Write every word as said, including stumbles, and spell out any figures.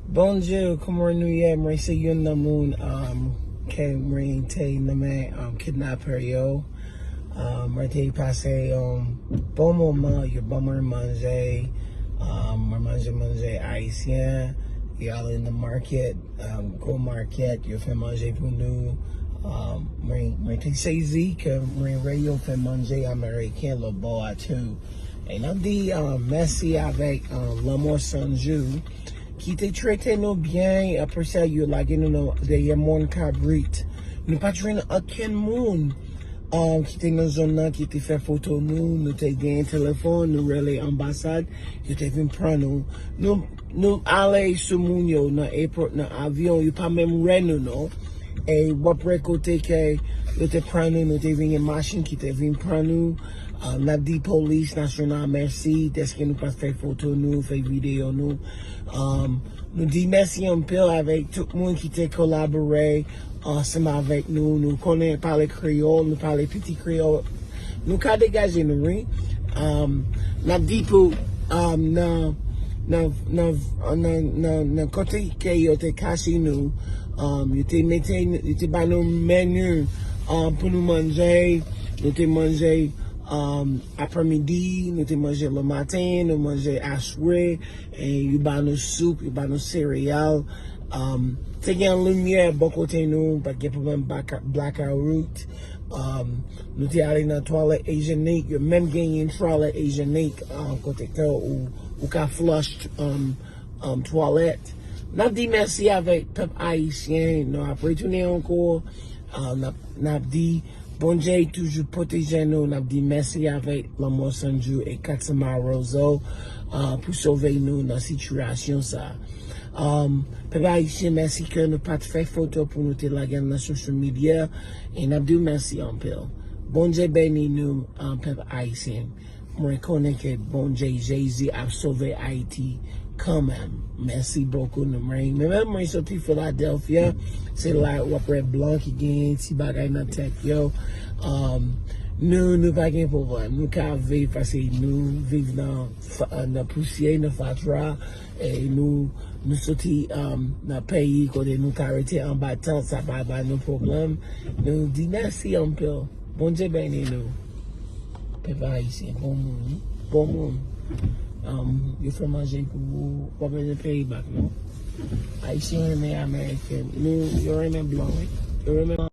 Bonjou, kòman nou ye? Mwen se youn nan moun um, ke mwen te nan men um, kidnapè yo. Um, mwen te pase yon bon moman, yo ban mwen manje. Um, mwen manje manje ayisyen. Yo ale nan market, um, gwo market, yo fè manje pou nou. Um, mwen, mwen te sezi ke mwen wè yo fè manje ameriken lòtbò a tou. E n ap di um, mèsi avèk um, Lanmò Sanjou ki te trete nou byen, apre sa yo lage nou nan dèyè mòn kabrit. Nou pa t jwenn okenn moun um, ki te nan zòn nan ki te fè foto nou, nou te genyen telefòn, nou rele anbasad, yo te vin pran nou. Nou, nou ale sou moun yo nan airport, nan avyon, yo pa menm wè nou non. E w ap wè kote ke yo te pran nou, nou te vin gen machin ki te vin pran nou. Um, n ap di polis nasyonal mèsi dèske nou pa t fè foto nou, fè videyo nou. Um, nou di mèsi anpil avèk tout moun ki te kolabore ansanm avèk nou. Nou konnen pale kreyòl, nou pale piti kreyòl. Nou ka degaje nou, wi. Um, n ap di pou um, nan, nan, nan, nan, nan, nan kote ke yo te kache nou, um, yo te mete, yo te ba nou meni um, pou nou manje. Nou te manje um, aprèmidi, nou te manje le maten, nou manje aswè, e yo ba nou soup, yo ba nou sereyal. Um, te gen limyè bò kote nou, pa t gen pwoblèm blackout. Um, nou te ale nan twalèt ijyenik, yo menm genyen twalèt ijyenik um, kote ke ou, ou ka flush um, um, twalèt. N ap di mèsi avèk pèp ayisyen, nou ap retounen ankò. Uh, n ap, n ap di Bondye toujou pwoteje nou. N ap di mèsi avèk Lanmò Sanjou e Katsima Rozo uh, pou sove nou nan sitiyasyon sa. Um, pèp ayisyen, mèsi ke nou pa t fè foto pou nou te lage l nan social media. E n ap di w mèsi anpil. Bondye beni nou, um, pèp ayisyen. Mwen konnen ke Bondye Jezi ap sove Ayiti kanmenm. Mèsi bokou nou mwen. Men menm mwen soti Philadelphia, se la w ap wè blan ki genyen ti bagay nan tèt yo. Um, nou, nou pa gen pwoblèm. Nou ka viv paske nou viv nan, nan pousyè, nan fatra. E nou, nou soti um, nan peyi kote nou ka rete anba tant, sa pa ba nou pwoblèm. Nou di mèsi anpil. Bondye beni nou. Pèp ayisyen, bon moun, wi. Bon moun. Um, yo fè manje pou ou, w ap bezwen peye bak, non? Ayisyen renmen Ameriken. Nou, yo renmen blan, wi. Yo renmen